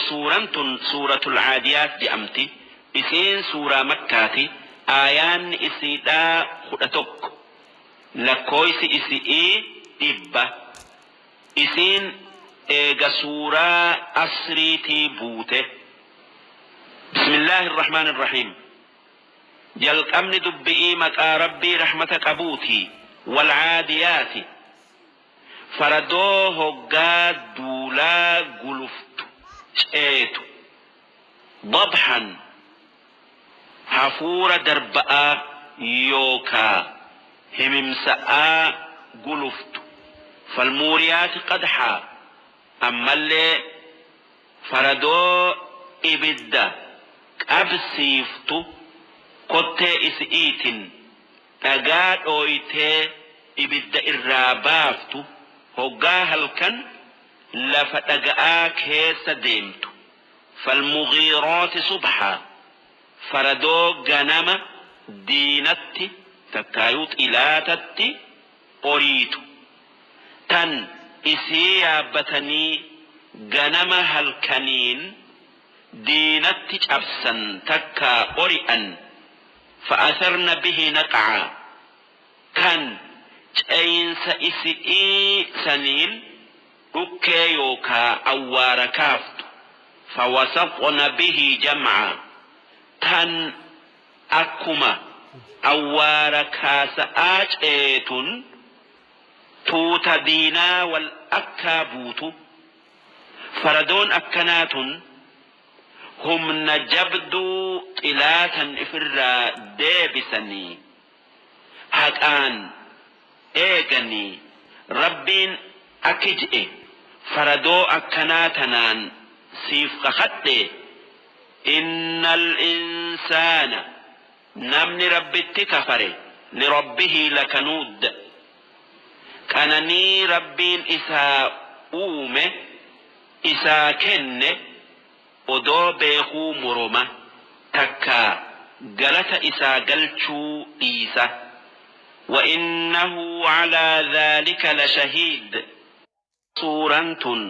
Suuraan tun Suuratul Caadiyaat je'amti. Isiin suuraa Makkaati. Aayaanni isiidhaa 11. Lakkooysi isi'ii 100. Isiin eega suuraa Asriitii buute. Bismillaahi Rahmaani Rahiim. Jalqabni dubbi'ii maqaa Rabbii rahmata qabuuti. Wal caadiyaati. Faradoo hoggaa duulaa guluftu, ceetu. Dabhan hafuura darba'aa yookaa himimsa'aa guluftu. Falmuuriyaati qadhaa ammallee faradoo ibidda qabsiiftu kottee isi'iitin dhagaa dhooytee ibidda irraa baaftu hoggaa halkan lafa dhaga'aa keessa deemtu. Falmughiiraati subhaa faradoo ganama diinatti takkaayuu xilaatatti oriitu tan isii yaabbatanii ganama halkaniin diinatti cabsan takkaa ori'an. Fa'asarna bihi naq'aa kan ceeyinsa isi'ii saniin dhukkee yookaa awwaara kaaftu. Fawasaxna bihi jam'aa tan akkuma awwaara kaasa'aa ceetun tuuta diinaa wal akkaa buutu. Faradoon akkanaa tun humna jabduu xilaatan ifirraa deebisanii haqaan eeganii. Rabbiin akki je'e, faradoo akkanaa tanaan siif kakadhe, innal insaana namni Rabbitti kafare lirabbihii lakanuud qananii Rabbiin isaa uume isaa kenne odoo beekuu moroma takkaa galata isaa galchuu dhiisa. Wa innahu alaa dhaalika lashahiid. Suuraan tun